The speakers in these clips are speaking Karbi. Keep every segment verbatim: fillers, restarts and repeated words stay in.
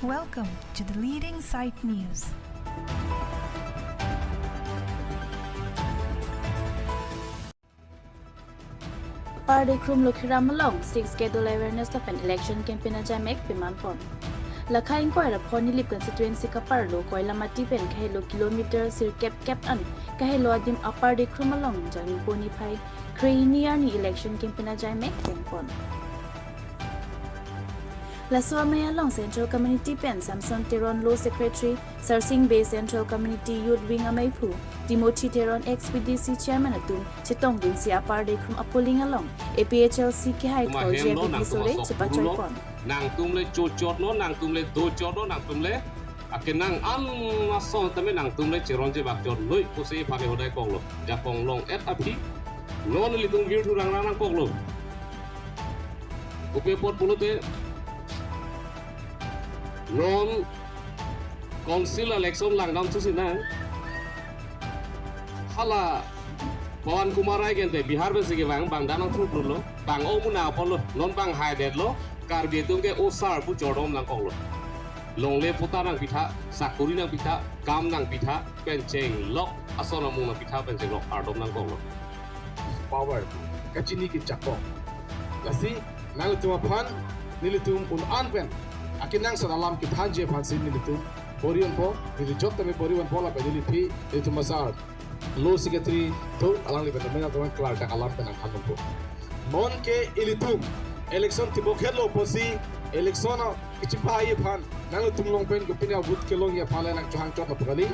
Welcome to the leading site news. Apar Dekrum Lokhiram along Sixth Schedule awareness lapen election campaign ajaimek peman pon. Lakha ingkoi ra pho Nilip constituency kaparlo Koilamati pen kahelo kilometer sirkep kep an kahelo adim Apar Dekrum along Jangpo niphai kre-hini arni election campaign ajaimek pengpon. Laso amei along Central Community pen Samson Teron Law Secretary, Sarsing Bey Central Community Youth Wing ameiphu, Timothy Teron ex P D C Chairman atum chetongdunsi Apar Dekrum a-polling along A P H L C kehai Tuma koi hemlo, J B nangtum sore asok chepachoi purulo. Pon. Nangtum le chochotlo, nangtum le dochotlo, nangtum le akenang an ason tame nangtum le cheronje bak chotlo pusi aphan hodai koklo. Jakong long-et aphi non ilitum virthu rangrang nangkoklo. Kopi apot pulote non council election langdam susi nang. Hala Pawan Kumar Rai gente Bihar pensi kevang, bang danang thuplo, bang omuna apotlo, non bang haidetlo, Karbi atum ke osar pu jordom nangkoklo. Longle pota nangpitha, sakuri nangpitha, kam nangpitha, pen chenglok, ason amung nangpitha, pen chenglok, ardom nangkoklo. Power kachini kechakok. Lasi nangtum aphan nelitum un-an pen akenangsot alam kethanji aphansi nelitum bor-i unpo, neli jok tame bor-i unpo lapen neliphi nelitum asar Law Secretary do alangli pen tame nangtum klardak alam pen nangthan unpo. Non ke ilitum election tibokhetlo pusi election a kechipha-i aphan nangtum along pen kopine a-vote kelongji aphan le nangchohang chot apot kali.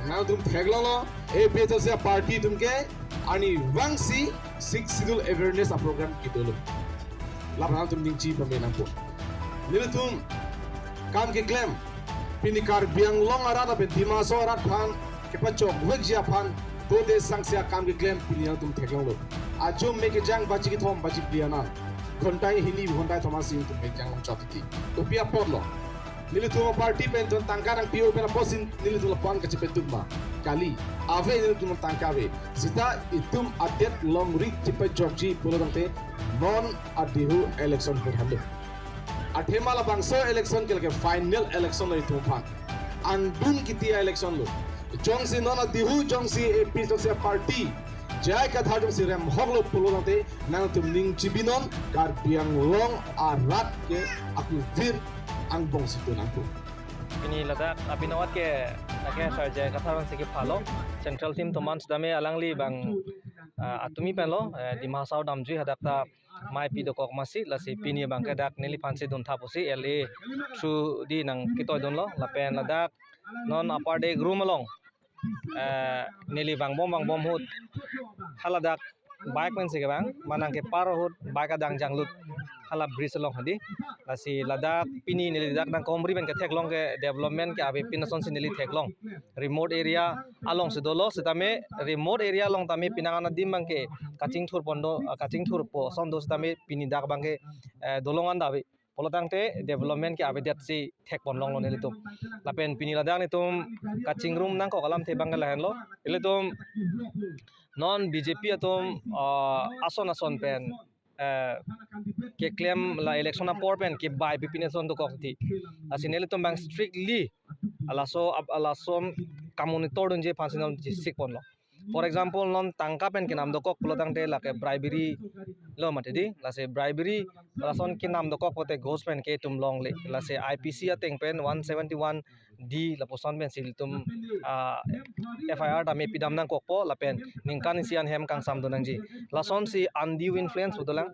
Nangtum theklonglo, A P H L C a-party atum ke arnivangsi Sixth Schedule awareness a-program kedolo. Lapen nangtum ningje pame nangpo. Nelitum kam keklem, pini Karbi Anglong arat lapen Dima Hasao arat aphan kepachokvekji aphan dode sangse akam keklem pini nangtum theklonglo. Ajo me kejang baji kethom baji phli anan, ghonta hini ghonta thom ansi nelitum me kejang longchot titi. Kopi apotlo? Nelitum a-party pen ton tangka nangpi-o pen apotsi nelitum lapu-an kachepedun ma? Kali, ave, nelitum tangka ave. Seta itum adet longri chepajokji pulo tangte non adihu election ahut henlo. Athema labangso election ke lake final election lo itum aphan. Angdung kiti a-election lo. Jongsi non adihu jongsi A P H L C a-party J I Kathar jongsi remhoklo pulo tangte nangtum ningjebi non Karbi Anglong arat ke akuvir angbong si tu nangpo. Pini ladak abinawat ke lake Sar J I Kathar vangsi kephalo. Central team toman sitame alangli bang, ah, atumi penlo, eh, Dima Hasao damjui hadak ta maipi dokok masi, lasi pini abangke dak neliphansi duntha pusi L A through di nangketoi dunlo, lapen ladak non Apar Dekrum along, eh, neli vangbom vangbom ahut haladak bike pensi kevang, manang kepar ahut bike adang janglut hala bridge along hadi. Lasi ladak pini neli dak nangkomri pen ketheklong ke development ke avepin asonsi neli theklong. Remote area alongsi dolo sitame, remote area along tame penang an adim abangke kachingthur pon do, ah, kachingthurpo ason do sitame pini dak abangke, eh, dolong an ta ave. Pulo tangte development ke avedetsi thekponlonglo nelitum. Lapen pini ladak nelitum kachingrum nangkok alamthe abangke lahenlo. Ilitum non B J P atum, ah, ason ason pen, eh, keklem la election apor pen kebai pipine ason dokok ti. Lasi nelitum abang strictly alaso ap-, alason kam-monitor dunji aphansi nelitum chesik ponlo. For example, non tangka pen kenam dokok pulo tangte lake bribery lo mati di. Lasi bribery lason kenam dokok pote ghost pen ketum longle. Lasi I P C ateng pen one seventy-one D lapuson pensi ilitum, ah, F I R tame pidam nangkokpo lapen ningkan isi an hem kangsam do nangji. Lasonsi undue influence pu dolang.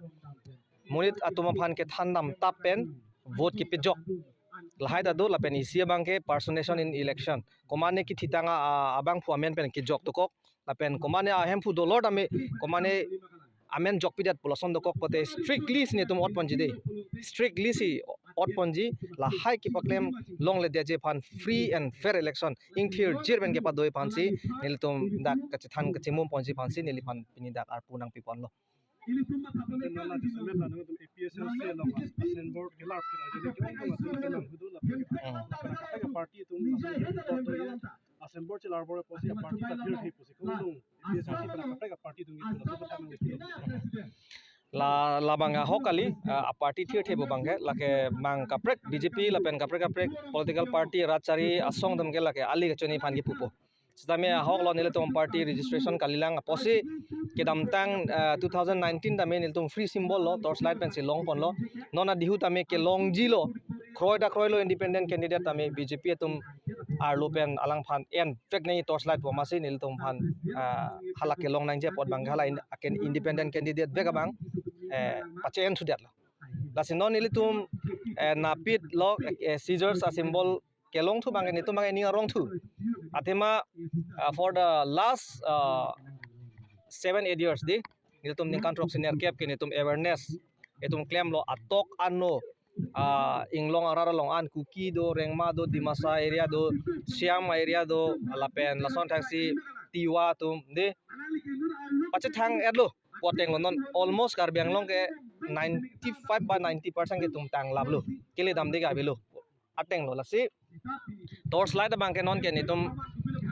Monit atum aphan kethan dam tap pen vote kepejok. Lahai ta do lapen isi abangke personation in election. Komane kithitang a, a, abangphu amen pen kejok dokok. Lapen komane ahemphu dolor tame komane amen jokpidet pu lason dokok pote strictly si nelitum otponji de. Strictly si otponji, lahai kepaklem longledetji aphan free and fair election ingthirjir pen kepadoji aphansi nelitum dak kachethan kachemum ponji aphansi neliphan pini dak arpu nangpiponlo. Ante non la jasemet la nangtum A P H L C along a-symbol kelar phir ajoine ke ongdung atum kenang hudu lapen Hmm. kaprek kaprek a-party atum lason asymbol chelar bor apotsi a-party ta phirthe pusi ke ongdung A P H L C pen kaprek a-party atum ke laso kethak nang. La, labang ahok kali, ah, a party thirthe pu abangke, lake mang kaprek B J P lapen kaprek kaprek political party rat chari asong atum ke lake ali kachoni aphan kipupo. Sitame ahok lo, nelitum party registration kalilang apotsi kedamtang, ah, two thousand nineteen tame nelitum free symbol lo, torch light pensi longponlo. Non adihu tame kelongji lo, kroi ta kroilo independent candidate tame B J P atum arlo pen alangphan envek nangji torch light pu amatsi nelitum aphan, ah, hala kelong nangji apot abangke hala in-, aken independent candidate vek abang, eh, pache-en thudetlo. Lasi non nelitum, eh, napit lo, eh, scissors a symbol kelongthu abangke nelitum abangke ning arongthu. Athema, ah, for the last, ah, seven eight years di, nelitum ningkan throksi nerkep ke nelitum awareness itum klemlo, atok ano, ah, Inglong arat along an Kuki do, Rengma do, Dimasa area do, Siam area do, lapen lason thaksi Tiwa atum di pachethang-etlo pu ateng lo. Non almost Karbi Anglong ke ninety-five ba ninety percent ke itum tanglaplo, kele damde ke avelo ateng lo. Lasi torch light abangke non ke nelitum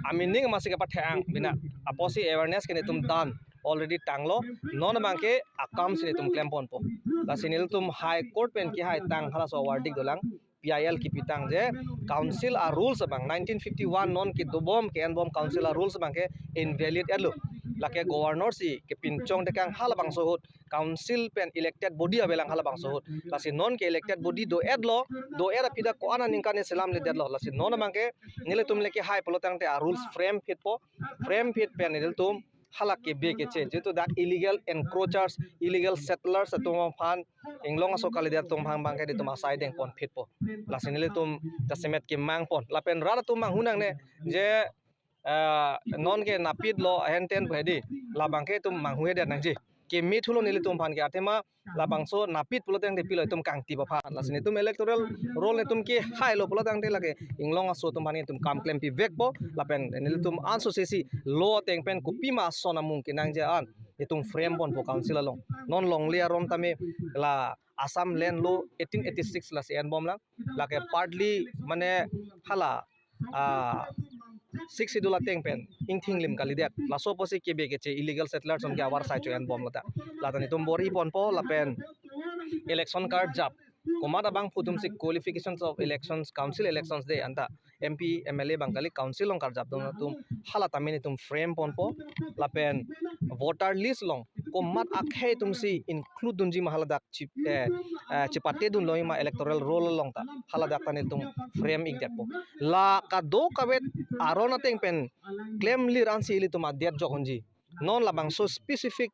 amining amatsi kepathang bina apotsi awareness ke nelitum done already tanglo. Non abangke akam si nelitum klemponpo. Lasi nelitum High Court pen kehai tang halaso verdict dolang, P I L kipi tang je council a rules abang nineteen fifty-one non kedobom ke-enbom council a rules abangke invalid-etlo. Lake governor si kepinchong tekang halabangso ahut council pen elected body avelang halabangso ahut. Lasi non ke elected body do-etlo, do-et aphi dak ko-an aningkan selamledetlo. Lasi non abangke nelitum le kehai pulo tangte a rules frame phitpo, frame phit pen nelitum hala kebe keche, jitu dak illegal encroachers, illegal settlers atum aphan, Inglong aso kalidet atum aphan abangke nelitum asai dengpon phitpo. Lasi nelitum jasemet kemangpon. Lapen rat atum manghu nangne je, eh, non ke napit lo ahenten pu hedi, labangke itum manghuhedet nangji. Keme thulo nelitum aphan ke, athema labangso napit pulo tangte pilo itum kangtip aphan. Lasi nelitum electoral roll nelitum kehailo pulo tangte lake Inglong aso atum aphan itum kam klempivekpo, lapen nelitum anso sesi lo ateng pen kopima ason amung kenangji an itum frame ponpo council along. Non longle aron tame la Assam Land Law eighteen eighty-six lasi enbomlang, lake partly mane hala, ah, Sixth Schedule ateng pen ingthinglim kalidet. Laso apotsi kebe keche illegal settlers atum ke avarsai cho-enbomlo ta. Lata nelitum bor-iponpo lapen election karjap komat abangphu atumsi qualifications of elections, council elections de anta M P, M L A abang kali, council along karjapdun atum hala tame nelitum frame ponpo lapen voter list along komat akhei atumsi include dunji ma haladak chip, eh, eh, chipatedunlo ma electoral roll along ta, haladak ta nelitum frame-ikdetpo. La kadokave aron ateng pen klemlir ansi ilitum adet jok unji. Non labangso specific,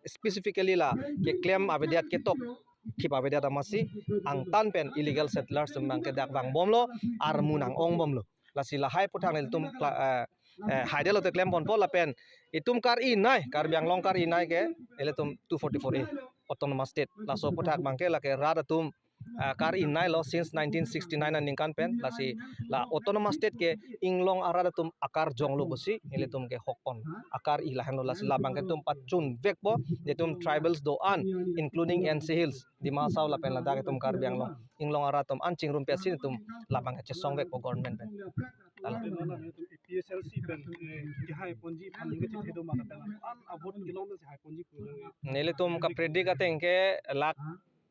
specifically la keklem avedet, ketok thip avedet amatsi angtan pen illegal settlers atum abangke dak vangbomlo, armu nang-ongbomlo. Lasi lahai aphuthak nelitum kla-, eh, eh, haidetlo te klemponpo lapen itum kar-inei, Karbi Anglong kar-inei ke ilitum two forty-four A, Autonomous State. Laso aphuthak abangke lake rat atum, ah, kar-ineilo since nineteen sixty-nine aningkan pen. Lasi la Autonomous State ke Inglong arat atum akarjonglo pusi ilitum ke hokpon akar-i lahenlo. Lasi labangke itum pachunvekpo, itum tribals do-an including N C Hills, Dima Hasao lapen ladak itum Karbi Anglong, Inglong arat atum an chingrumpetsi itum labangke chesongvekpo government pen. Lalo. P S L C pen, eh, kehaiponji aphan ning kachethe do ma lapen an a vote kelong si haiponji pu. Nelitum kapredict ateng ke lakh,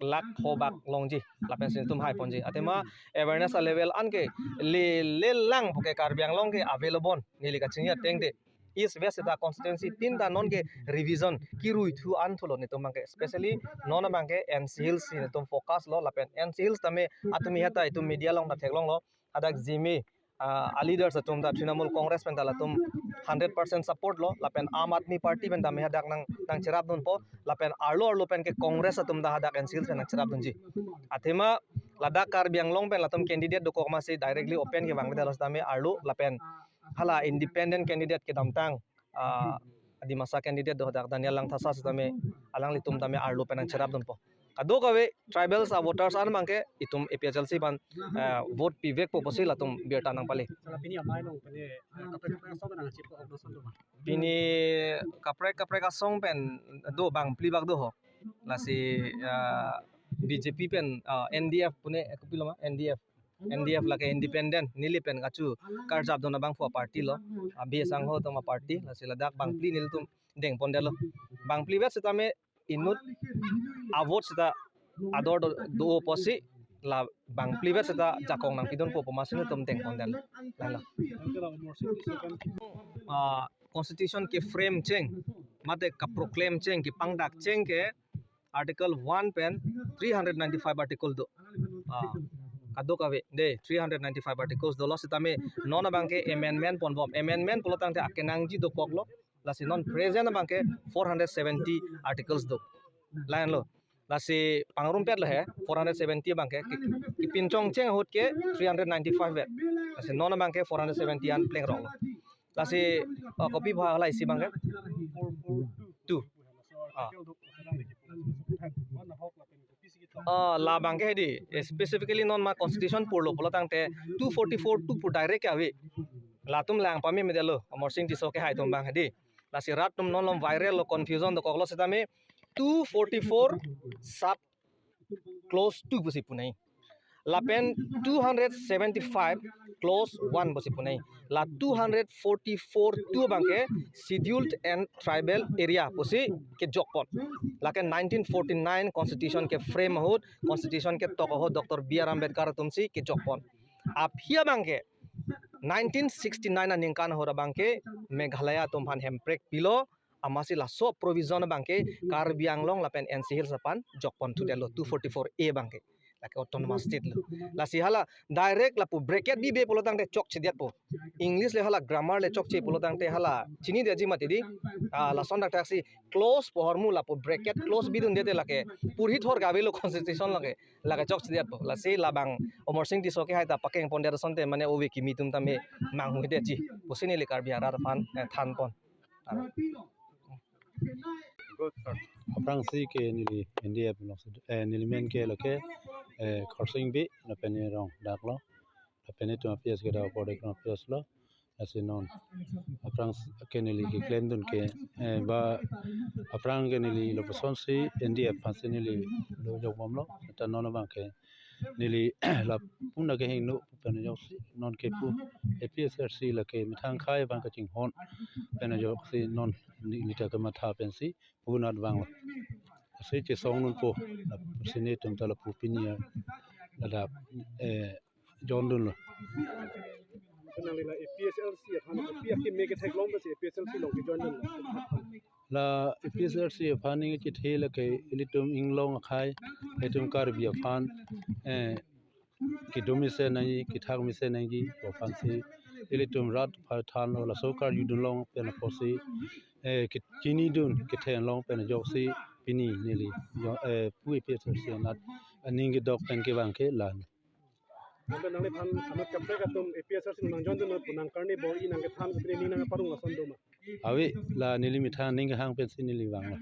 lakh pho bak longji lapensi itum haiponji. Athema awareness a level an ke le, le lang pu ke Karbi Anglong ke available neli kachingki ateng de. East West ta constituency tin ta non ke revision kiruithu an thulo nelitum abangke. Specially non abangke N C Hills si nelitum focus lo lapen N C Hills tame atumi heta itum media along ta theklonglo. Hadak Zeme, ah, a leaders atum ta Trinamool Congress pen ta latum hundred percent support lo, lapen Aam Aadmi Party pen tame hadak nang, nangcherapdunpo, lapen arlo arlo pen ke Congress atum ta hadak N C Hills pen nangcherapdunji. Athema ladak Karbi Anglong pen latum candidate dokok amatsi directly open kevangvedet lo sitame arlo lapen hala independent candidate kedamtang, ah, Dimasa candidate do hadak Daniel Langthasa sitame alanglitum tame arlo pen nangcherapdunpo. Kadokave tribals a voters an abangke itum A P H L C aphan, eh, vote pivekpo pusi latum birta nangpale. Sala pini amei along pini, eh, kaprek kaprek asong nangchippo ok noson do ma? Pini kaprek kaprek asong pen do bang phli bak do ho. Lasi, eh, B J P pen, eh, N D F pune, eh, kopilo ma? N D F. N D F lake independent, neli pen kachu karjapdun abangphu a party lo. Abi sangho atum a party, lasi ladak bang phli nelitum dengpondetlo. Bang phli vet sitame inut a-vote seta ador do, do apotsi la bang phli vet seta jakong nangpidunpo pu amatsi nelitum dengpon det. Lahenlo. Ah, constitution ke-frame cheng, mate ka-proclaim cheng, kepangdak cheng ke Article one pen three hundred ninety-five article do. Ah, kadokave, de, three hundred ninety-five articles dolo setame non abangke amendment ponbom. Amendment pulo tangte akenangji dokoklo. Lasi non present abangke four hundred seventy articles do. Lahenlo. Lasi pangrumpetlo he, four hundred seventy abangke, ke, kepinchong cheng ahut ke three hundred ninety-five vet. Lasi non abangke four hundred seventy an plengroklo. Lasi, oh, kopi ba hala isi abangke? Two. Ah. Ah, la abangke hedi, specifically non ma constitution purlo pulo tangte two forty-four two pu direct ke ave. Latum lang pamemedetlo, Amarsing Tisso kehai atum abang hedi. Lasi rat atum non malom viral lo, confusion dokoklo setame two forty-four sub clause two pusi punai. Lapen two hundred seventy-five clause one pusi punai. La two hundred forty-four two abangke scheduled and tribal area pusi kejokpon. Lake nineteen forty-nine constitution ke-frame ahut, constitution ketok ahut Doctor B R Ambedkar atumsi kejokpon. Aphi abangke nineteen sixty-nine aningkan ahut abangke Meghalaya atum aphan hemprek pilo, amatsi laso provision abangke Karbi Anglong lapen N C Hills aphan jokpon thudetlo two forty-four A abangke. Lake autonomous state lo. Lasi hala direct lapu bracket bibe pulo tangte chokchedetpo. English le hala grammar le chokche pulo tangte hala chinidetji mati di. Ah, lason dak taksi clause pu ahormu lapu bracket clause bidunde te lake purhithor ke avelo constitution lake. Lake chokchedetpo. Lasi labang Amarsing Tisso kehai ta pakengpondet asonte mane ove kimi atum tame manghudetji pusi neli Karbi arat aphan, eh, thanpon. Aphrangsi ke neli N D F lo, eh, neli men ke lake, eh, Khorsing Bey, lapen ne rong dak lo, lapen netum a-P S ke dak apor dek rong P S lo, lasi non. Aphrang ke neli keklemdun ke, eh, ba aphrang ke neli lapuson si N D F aphansi neli lo jokbomlo, ta non abangke neli lapu nangkehingno pen ajoksi non ke pu A P H L C lake methang akhei abang kachinghon pen ajoksi non neli ta kematha pensi pu nat vanglo. Lasi chesongdunpo, lasi netum ta lapu pini ladak, eh, jondunlo. Nangli la A P H L C aphan kopi akeme ketheklong pensi A P H L C along ke-join dunlo? La A P H L C aphan ning chethe lake ilitum inglong akhei, ilitum Karbi aphan, eh, kedom mesen nangji, kethak mesen nangji pu aphansi ilitum rat aphan thanlo, laso karjudunlong pen apotsi, eh, kechinidun kethenlong pen ajoksi pini neli jo, eh, pu A P H L C anat aning kedok pen kevang ke la. Ante nangliphan anut kaprek atum A P H L C nang-join dunlo pu nangkarni bor-i nangkethan kopine ning nangparong lason doma? Ave, la neli methang ning kehang pensi neli vanglo.